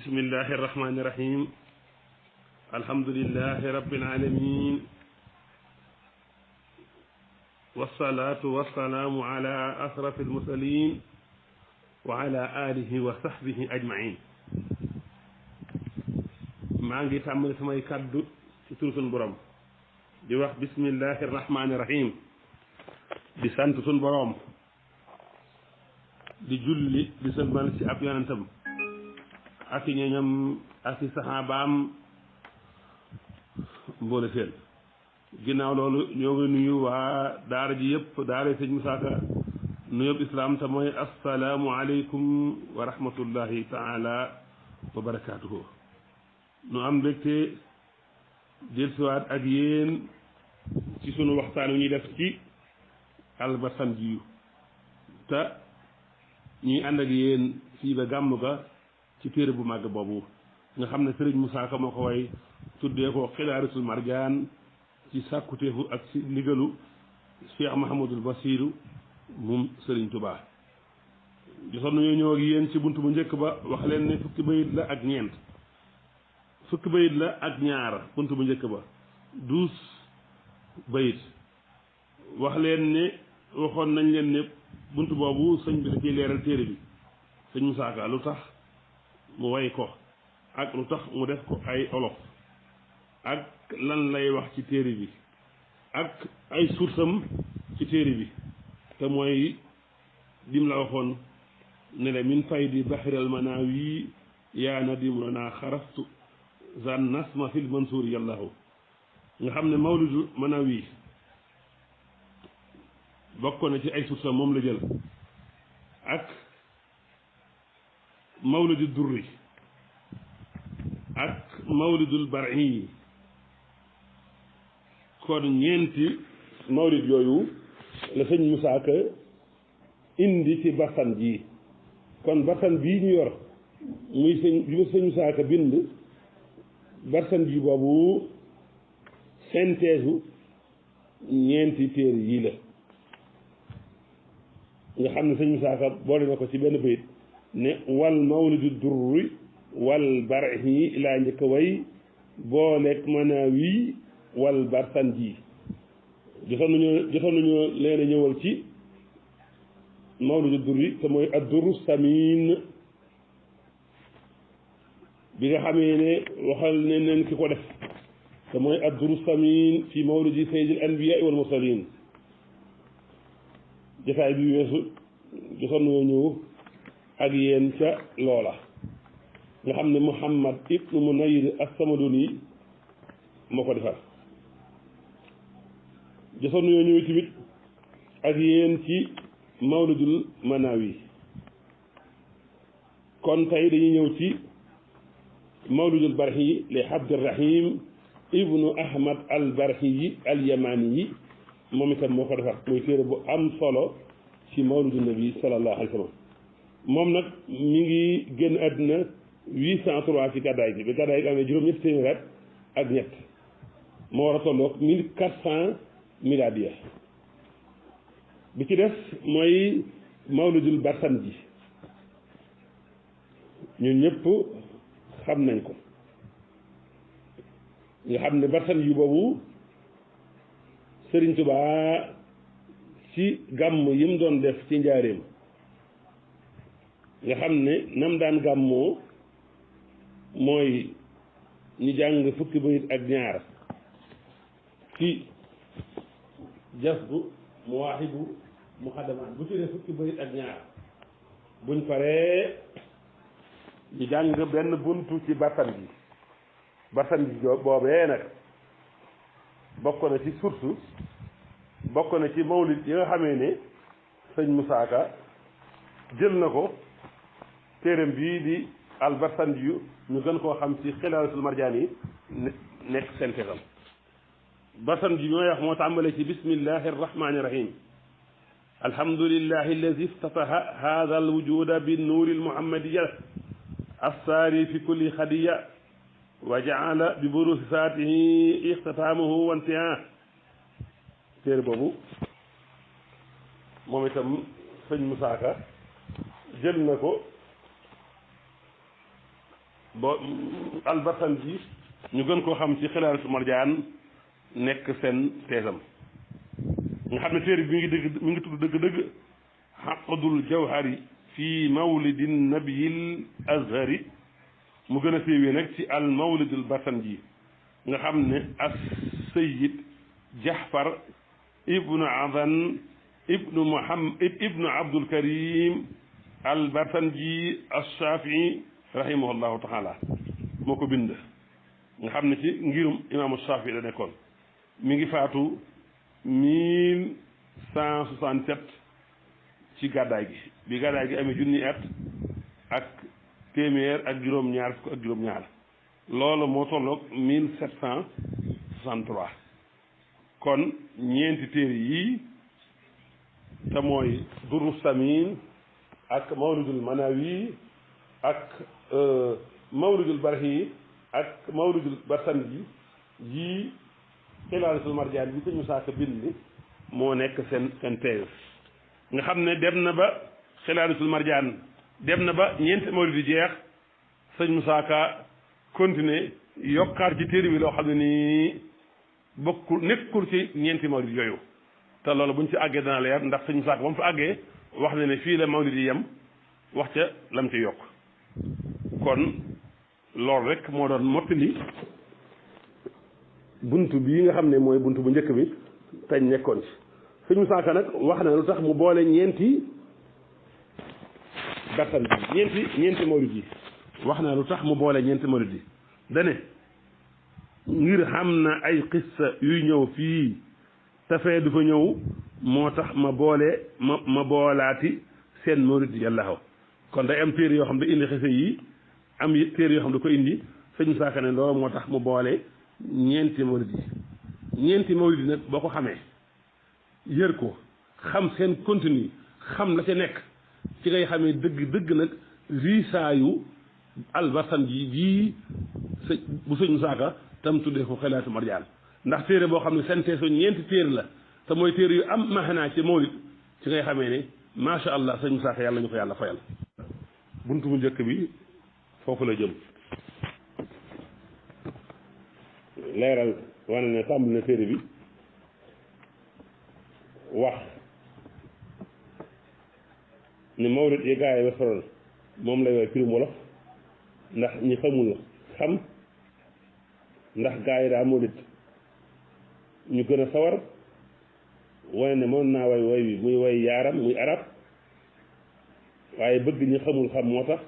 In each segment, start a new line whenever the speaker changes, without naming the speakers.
bismillahi irrahmani irrahim alhamdulilahi rabbil alamin wassalatu wassalaamu ala asrafi almursalin wa ala alihi wa sahbihi ajmain maa ngi tàmbali samay kàddu ci turu sunu borom di wax bismillahi irrahmani irrahim di sant sunu borom di julli di sëlmal ci ab yonentam ak i ñoñam ak i saxaabaam mboole seen ginnaaw loolu ñoo ngi nuyu waa daara ji yëpp daara sëñ Musaa Ka nuyób islaam te mooy assalaamu aleykum wa rahmatullahi taala wa barakaatuhu nu am mbégte dellusiwaat ak yéen ci sunu waxtaan wi ñuy def ci Albasanji te ñuy ànd ak yéen fii ba gàmm ga ci téere bu màgg boobu nga xam ne sëriñ Musaa Ka moo ko way tuddee ko xilaaratul marjaan ci sàkkuteefu ak ci ndigalu Cheikh Mahamadul Basiru moom sëriñ Tubaa jotoon nañoo ñëw ak yéen ci bunt bu njëkk ba wax leen ne fukki bayit la ak ñeent fukki bayit la ak ñaar bunt bu njëkk ba 12 bayit wax leen ne waxoon nañ leen ne bunt boobu sëñ bi da ciy leeral téere bi sëñ Musaa Ka lu tax mu way ko ak lu tax mu def ko ay olof ak lan lay wax ci téere bi ak ay sursam ci téere bi te mooy dim la waxoon ne la min faydi bahral manawi yaa nadim lana xarastu zan nasma fil mansuur yallahu nga xam ne mawlidu manawi bokk na ci ay sursam moom la jël ak mawlidu durri ak mawlidul bar'i kon ñeenti mawlid yooyu la sëñ Musaa Ka indi ci barsan ji kon barsan bii ñu yor muy sëñ Musaa Ka bind barsan ji boobu synthèse u ñeenti téere yii la nga xam ne sëñ Musaa Ka boole na ko ci benn bayit ne wal mawlidu durri wal barhi laa njëkk a way booleeg manaawi wal barsanji jotoon nañu leen a ñëwal ci mawlidu durri te mooy addurru samin bi nga xamee ne waxal ne neen ki ko def te mooy addurru samin fi mawlidi sayyidil anbiyaa wal mursalin jotaay bi weesu jotoon nañoo ñëw ak yéen ca loola nga xam ne Muhammad ibnu Munayir as-Samaduni moo ko defar jotoon nañoo ñëw tamit ak yéen ci mawlidul manawi kon tey dañuy ñëw ci mawlidul barhi li Abdurrahim ibnu Ahmad al barhi al yamani yi moom itam moo ko defar muy téere bu am solo ci mawlidu nabi sallallahu alayhi wa sallam moom nag mi ngi génn àddina 803 ci gàddaay gi bi gàddaay gi amee juróom-ñetti téeméer ak ñett moo war a tolloog 1400 miladiya bi ci def mooy mawlidul barsanji ñun ñëpp xam nañ ko nga xam ne barsanji boobu Sëriñ Tubaa ci gàmm yi mu doon def ci njaareem nga xam ne nam daan gàmmoo mooy ñu jàng fukki bayit ak ñaar ci jasbu muwaahibu muxadamaat bu ci dee fukki bayit ak ñaar buñ paree ñu jàng benn buntu ci barsanji boobee nag bokk na ci sursu bokk na ci mawlid yi nga xamee ne sëñ Musaa Ka jël na ko téeram bii di Albasanji yu ñu gën koo xam ci xilaaratul marjaan yi nekk seen texam Barsanji bi may wax moo tàmbale ci bismillahi arrahmani irrahim alhamdulillahi alladi iftataha hada alwujuda binnuuri almuhammadiya assaari fi kulli xadiya wa jaala bi burusi saatihi ixtitaamahu wa intihaa téere boobu moom itam sëñ Musaa Ka jël na ko ba al-Barsanji ñu gën koo xam ci Xilaaratul Marjaan nekk seen teesam nga xam ne téere bi mi ngi tudd dëgg-dëgg Aqdul Jawhari fi mawlidin nabiyil azhari mu gën a séewee nag ci al mawlidul Barsanji nga xam ne as Sayyid Jahfar ibnu Adan ibnu Abdul Karim al Barsanji as-Shafii rahimahullahu taala moo ko bind nga xam ne ci ngirum imaamu Shafii la nekkoon mi ngi faatu 1167 ci gàddaay gi bi gàddaay gi amee junni at ak téeméer ak juróom-ñaar fukk ak juróom-ñaar loolu moo tolloog 1763 kon ñeenti téere yii te mooy Durru Samin ak Mawlidul Manawi ak Mawlidul Barhi ak Mawlidul Barsanji yii Xilaaratul Marjaan bi sëñ Musaa Ka bind moo nekk seen thèse nga xam ne dem na ba Xilaaratul Marjaan dem na ba ñeenti mawlid di jeex sëñ Musaa Ka continuer yokkaat ci téere bi loo xam ne nii nekkul ci ñeenti mawlid yooyu te loolu buñ ci àggee dana leer ndax sëñ Musaa Ka ba mu fa àggee wax na ne fii la mawlid yi yem wax ca lam ci yokk kon loolu rek moo doon mottali buntu bii nga xam ne mooy buntu bu njëkk bi tañ nekkoon ci sëñ Musaa Ka nag wax na lu tax mu boole ñeenti Barsanji ñeenti mawlid yi wax na lu tax mu boole ñeenti mawlid yi dane ngir xam na ay xissa yuy ñëw fii te fee du fa ñëw moo tax ma boolaati seen mawlid yi yàlla kon day am téere yoo xam ne indi xissa yi am téere yoo xam ne da ko indi sëñ Musaa Ka ne loolu moo tax mu boole ñeenti mawlid yi nag boo ko xamee yër ko xam seen contenu xam la ca nekk ci ngay xamee dëgg nag riisaayu al-Barsanji jii bu sëñ Musaa Ka tam tuddee ko Xilaaratul Marjaan ndax téere boo xam ne synthèse su ñeenti téere la te mooy téere yu am maanaa ci mawlid ci ngay xamee ne macha allah sëñ Musaa Ka yàlla ñu ko yàlla fayal buntu bu njëkk bi foofu la jëm leeral wane ne tàmbali na téere bi wax ni mawlid yi gaa yi wesaroon moom lay woy firim wolof ndax ñi xamul xam ndax gaa yi daa mawlid ñu gën a sawar wane ne mën naa way bi muy way yaaram muy arab waaye bëgg ñi xamul xam moo tax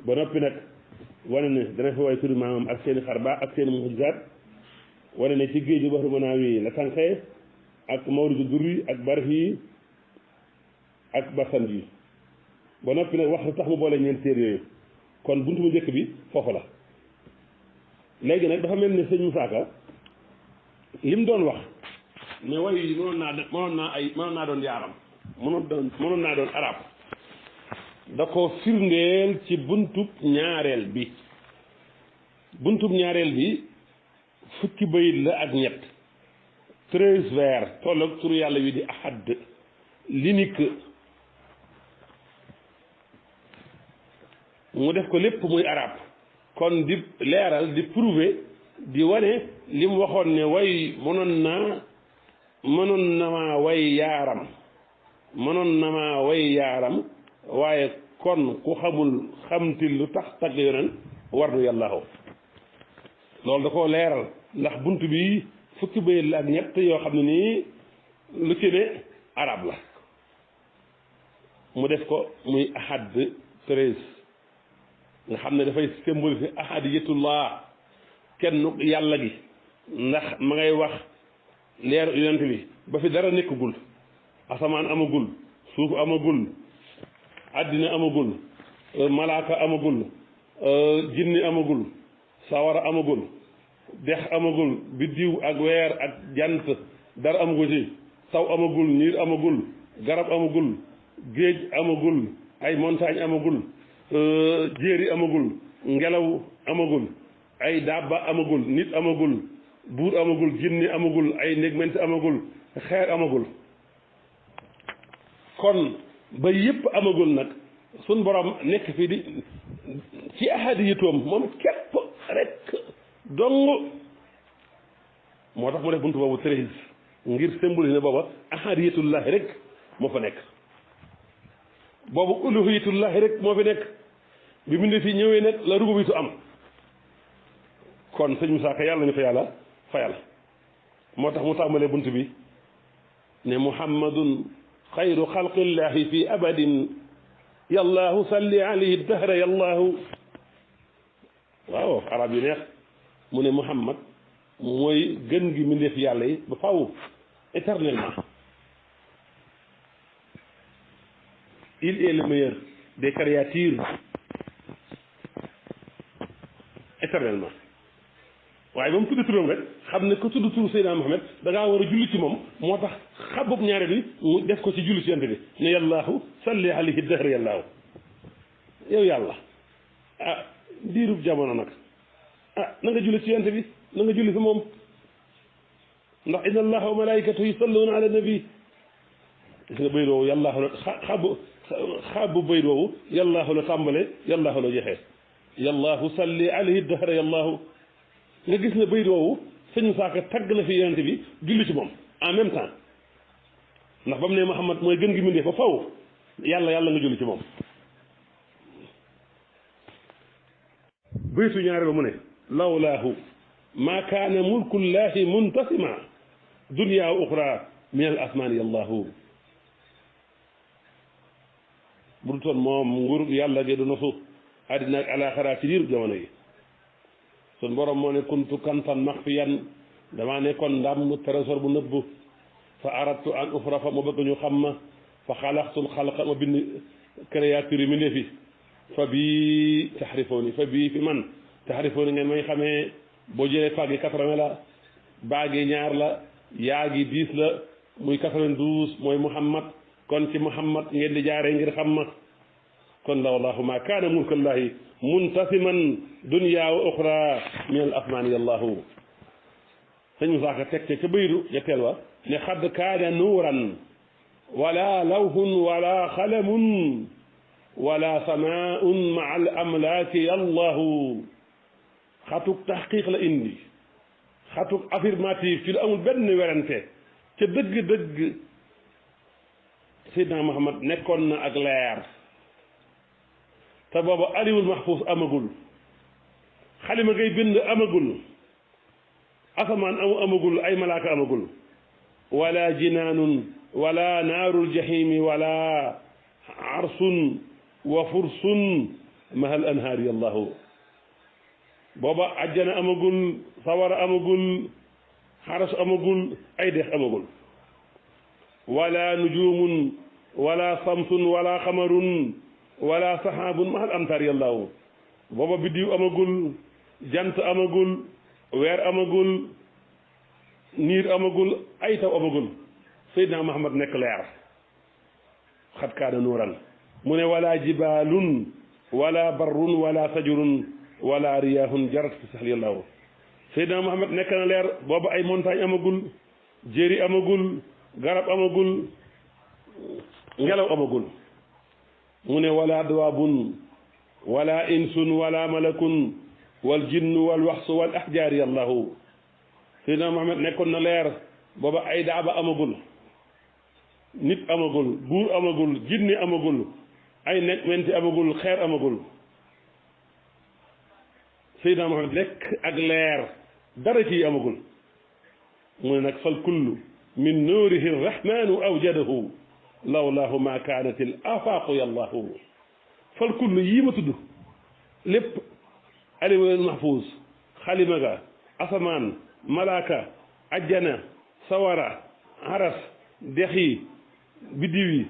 ba noppi nag wane ne dana fa way turi maamam ak seeni xarbaax ak seeni mujizaat wane ne ci géeju Bahru Manaawi la tànqee ak Mawlidu Durri ak Barhi ak Barsanji ba noppi nag wax lu tax mu boole ñeent téere yooyu kon buntu bu njëkk bi foofu la léegi nag dafa mel ni sëñ Musaa Ka lim doon wax ne way yi mënoon naa doon yaaram mënoon naa doon arab da ko firndeel ci buntub ñaareel bi fukki bayit la ak ñett 13 vers tolloog turu yàlla wi di ahad l'unique mu def ko lépp muy arab kon di leeral di prouver di wane li mu waxoon ne way mënoon na maa way yaaram waaye kon ku xamul xamti lu tax tagg yonen war du yàllaahu loolu da koo leeral ndax bunt bi fukki bayit la ak ñett yoo xam ne nii lu ci ne arab la mu def ko muy ahad 13 nga xam ne dafay symboliser ahadiyatullah kenn yàlla gi ndax ma ngay wax leeru yonent bi ba fi dara nekkagul asamaan amagul suuf amagul àddina amagul malaaka amagul jinni amagul sawara amagul dex amagul biddiw ak weer ak jant dara amagul ci taw amagul niir amagul garab amagul géej amagul ay montagne amagul jéeri amagul ngelaw amagul ay dabba amagul nit amagul buur amagul jinni amagul ay ndegment amagul xeer amagul kon ba yépp amagul nag sun borom nekk fii di ci ahadiyatoom moom képp rek dong moo tax mu def buntu boobu 13 ngir symbole ne booba ahadiyatullahi rek moo fa nekk boobu uluhiyatullahi rek moo fi nekk bi mu ne fi ñëwee nag la rububitu am kon sëñ Moussa Ka yàlla ñu ko yàlla fayal moo tax mu tàmbalee bunt bi ne muhammadun xayru xalqillahi fi abadin yallaahu salli alayhi dahra yallaahu waaw arab yu neex mu ne muhammad mooy gën gi mbindeef yàlla yi ba faw éternellement il est le meilleur des créatures éternellement waaye ba mu tudd turam rek xam ne ko tudd turu Seydina Muhammad da ngaa war a julli ci moom moo tax xabub ñaareel bi mu def ko ci julli ci yonent bi ne yallaahu salli alayhi dahra yallaahu yow yàlla ah diirub jamono nag ah na nga julli ci yonent bi na nga julli fi moom ndax inna allaha wa malaikatahu yusalluna ala nabi gis nga bayt woowu yallaahu la xabu bayt woowu yallaahu la tàmbale yallaahu la jeexee yallaahu salli alayhi dahra yallaahu nga gis ne bayt woowu sëñ saaka tagg na fi yonent bi julli ci moom en même temps ndax ba mu ne Muhammad mooy gën gi mindee fa faw yàlla nga julli ci moom baytu ñaareelu mu ne lawlaahu maa kaana mulkullahi muntasima dunya wa uxra min al asmaani yallaahu bu du toon moom nguur yàlla gi du nosu àddina ak alaaxira ci diiru jamono yi sun borom moo ne kuntu kantan maxfiyan damaa nekkoon ndam trésor bu nëbb fa aradtu an ufrafa ma bëgg ñu xam ma fa xalaqtul xalqa ma bind créature yi mi ne fi fa bii taxrifooni fa bii fi man taxrifooni ngeen may xamee boo jëlee fàggi 80 la baagi ñaar la yaagi 10 la muy 92 mooy Muhammad kon ci Muhammad ngeen di jaaree ngir xam ma kon lawlaahu ma kaana mulkullahi muntasiman dunya wa uxra min al asmaani yallaahu sëñ Musaa Ka teg ca bayru ñetteel wa ne xadd kaana nuuran wala lawhun wala xalamun wala samaun maa al amlaaki yallaahu xatuk taxqiq la indi xatuk affirmatif ci lu amul benn werante ca dëgg-dëgg Seydina Muhammad nekkoon na ak leer te booba aliwul mahfuus amagul xalima ngay bind amagul asamaan amagul ay malaaka amagul wala jinaanun wala naarul jahimi wala arsun wa fursun mahal anhaar yallaahu booba ajjana amagul sawara amagul xaras amagul ay dex amagul wala nujumun wala samsun wala xamarun wala saxaabun mahal amtaar yallaahu booba biddiw amagul jant amagul weer amagul niir amagul ay taw amagul Seydina Muhammad nekk leer xat kaana nuuran mu ne wala jibaalun wala barrun wala sajurun wala riyaahun jarat fi saxli yallaahu Seydina Muhammad nekk na leer booba ay montagne amagul jéeri amagul garab amagul ngelaw amagul mu ne wala dawaabun wala insun wala malakun wal jinnu wal waxsu wal ahjaar yallaahu Seydina Muhammad nekkoon na leer booba ay daaba amagul nit amagul buur amagul jinni amagul ay nekk menti amagul xeer amagul Seydina Muhammad nekk ak leer dara ci amagul mu ne nag fal kullu min nuurihi rrahmanu awjadahu lawlaahu ma kaanat al afaaqu yallaahu fal kullu yii ma tudd lépp aliwul mahfuus xalima ga asamaan malaaka ajjana sawara aras dex yi biddiw yi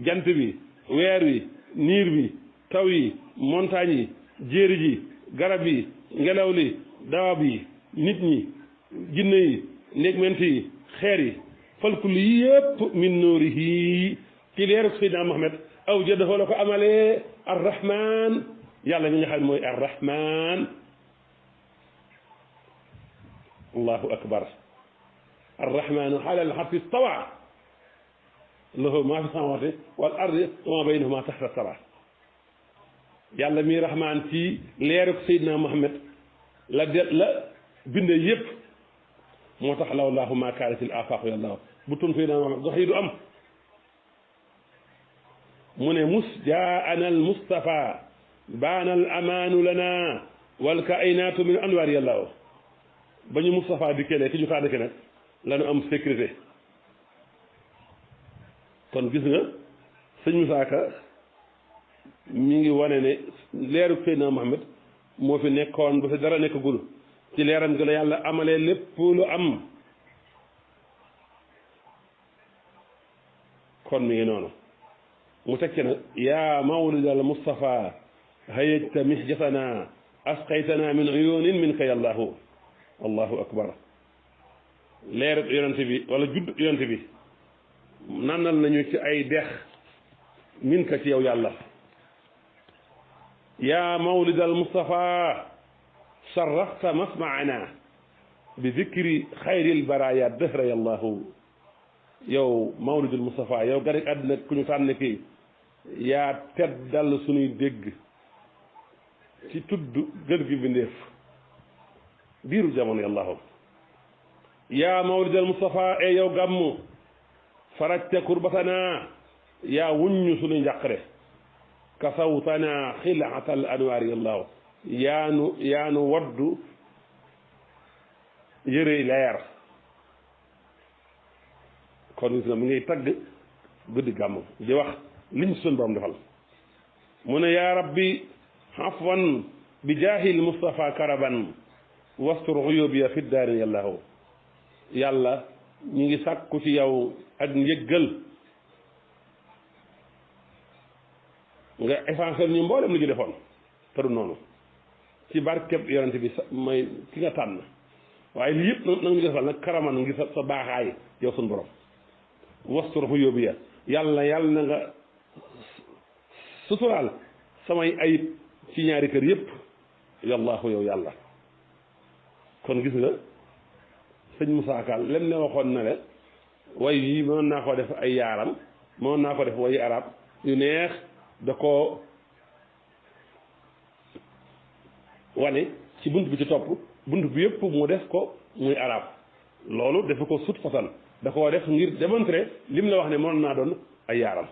jant bi weer wi niir bi taw yi montagne yi jéeri ji garab yi ngelaw li dawaab yi nit ñi jinne yi ndégment yi xeer yi fal kullu yi yëpp min nuurihi ci leeru Seydina Muhammad aw jadahu la ko amalee arrahman yàlla mi nga xam ne mooy arrahman allahu akbar arrahmanu ala al-arshi istawa lahu ma fi samawati wal ardi wa ma baynahuma tahta sara yàlla mi rahmaan ci leeruk Seydina Muhammad la binde yépp moo tax lawlaahu maa kaanatil aafaaqu yàlla bu tun Seydina Muhammad gox yi du am mu ne jaana al Mustafa baana al amaanu lana wal kainaatu min anwaar yàlla ba ñu Mustafa dikkee ne ki ñu tànn ki nag la ñu am sécurité kon gis nga sëñ Moussa Ka mi ngi wane ne leeru Seydina Muhammad moo fi nekkoon ba fi dara nekkagul ci leeram gi la yàlla amalee lépp lu am kon mi ngi noonu mu tekki nag yaa mawlidal Mustafa hayajta mihjatana asqaytana min uyunin minka yallahu allahu akbar leer yonent bi wala judd yonent bi nannal nañu ci ay dex minka ci yow yàlla yaa mawlidal Mustafa sharrafta masmaana bi dikri xayril baraya dëhra yallahu yow mawlidul Mustafa yow gane àddina ku ñu tànn kii yaa teddal suñuy dégg ci tudd gën gi bindeef biiru jamono yàllaahu yaa mawlidal Mustafa e yow gàmmu farajte kurbatana yaa wuññu suñuy njàqare kasawtana xilaatal anwaar yàllaahu yaanu waddu yëre leer kon gis nga mu ngay tagg guddi gàmmu di wax liñ suñ borom defal mu ne yaa rabbi afwan bi jaahil Mustafa karaban wastur uyubiya fi daarin yàllaahu yàlla ñu ngi sàkku ci yow ak njëggal nga effacé ñu mboolem lu ñu defoon te du noonu ci barkeb yonente bi mooy ki nga tànn waaye lii yëpp nag ñu defal nag karaman ngir sa baaxaay yow suñ borom wastur uyubiya yàlla na nga suturaal samay ayib ci ñaari kër yëpp yallaahu yow yàlla kon gis nga sëñ Moussa Ka lem ne waxoon na le way yi mënoon naa ko def ay yaaram mënoon naa ko def wayi arab yu neex da ko wane ci bunt bi ci topp bunt bi yëpp mu def ko muy arab loolu dafa ko sut façon da koo def ngir démontrer lim la wax ne mënoon naa doon ay yaaram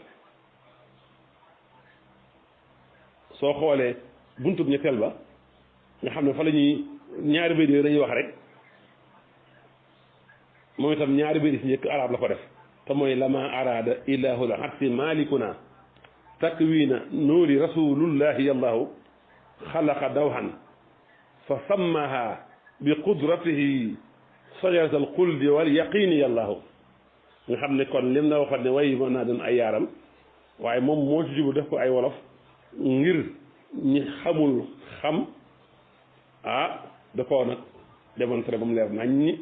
soo xoolee buntub ñetteel ba nga xam ne fa la ñuy ñaari bayt dañuy wax rek moom itam ñaari bayt si njëkk arab la ko def te mooy lama arada ilahul hatsi malikuna takwina nuuri rasulullahi yallahu xalaqa dawhan fa sammaha bi qudratihi sajarat al xuldi wal yaqini yallahu nga xam ne kon lim la waxoon ne way mën naa doon ay yaaram waaye moom moo ci jubu def ko ay wolof ngir ñi xamul xam da koo nag démontré ba mu leer nañ ñi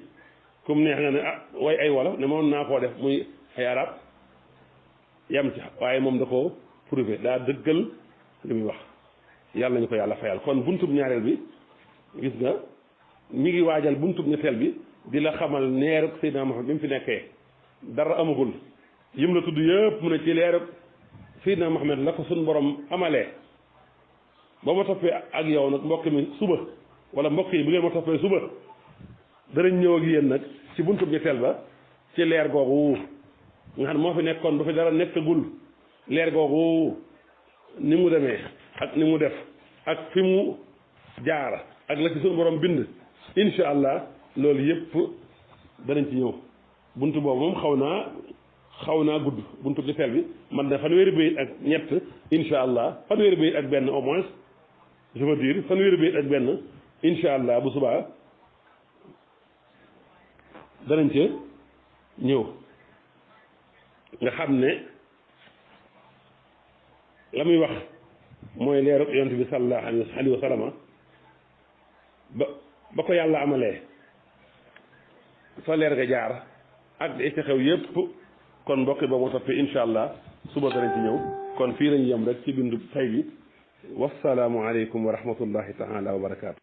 comme neex nga ne way ay wolof ne moom naa koo def muy ay arab yam ci waaye moom da koo prouvé daa dëggal li muy wax yàlla nañu ko yàlla fayal kon buntub ñaareel bi gis nga ñi ngi waajal buntub ñetteel bi di la xamal neeruk Seydina Muhammad bi mu fi nekkee dara amagul yim la tudd yëpp mu ne ci leeruk Seydina Muhammad la ko suñ borom amalee ba ma toppee ak yow nag mbokk mi suba wala mbokk yi bu ngeen ma toppee suba danañ ñëw ak yéen nag ci buntub ñetteel ba ci leer googu nga xam ne moo fi nekkoon ba fi dara nekkagul leer googu ni mu demee ak ni mu def ak fi mu jaar ak la ci suñu borom bind incha allah loolu yëpp danañ ci ñëw bunt boobu moom xaw naa gudd buntu ñetteel bi man na fanweeri bayit ak ñett incha allah fanweeri bayit ak benn au moins je veux dire fanweeri bayit ak benn incha allah bu subaa danañ ca ñëw nga xam ne la muy wax mooy leeru yonent bi sallallahu alayhi wa sallam ba ko yàlla amalee fa leer ga jaar ak di ci xew yépp kon mbokk ba moo toppee incha allah suba danañ ci ñëw kon fii lañ yem rek ci bindu tay bi wasalaamu aleykum wa rahmatullahi taala wa barakaatu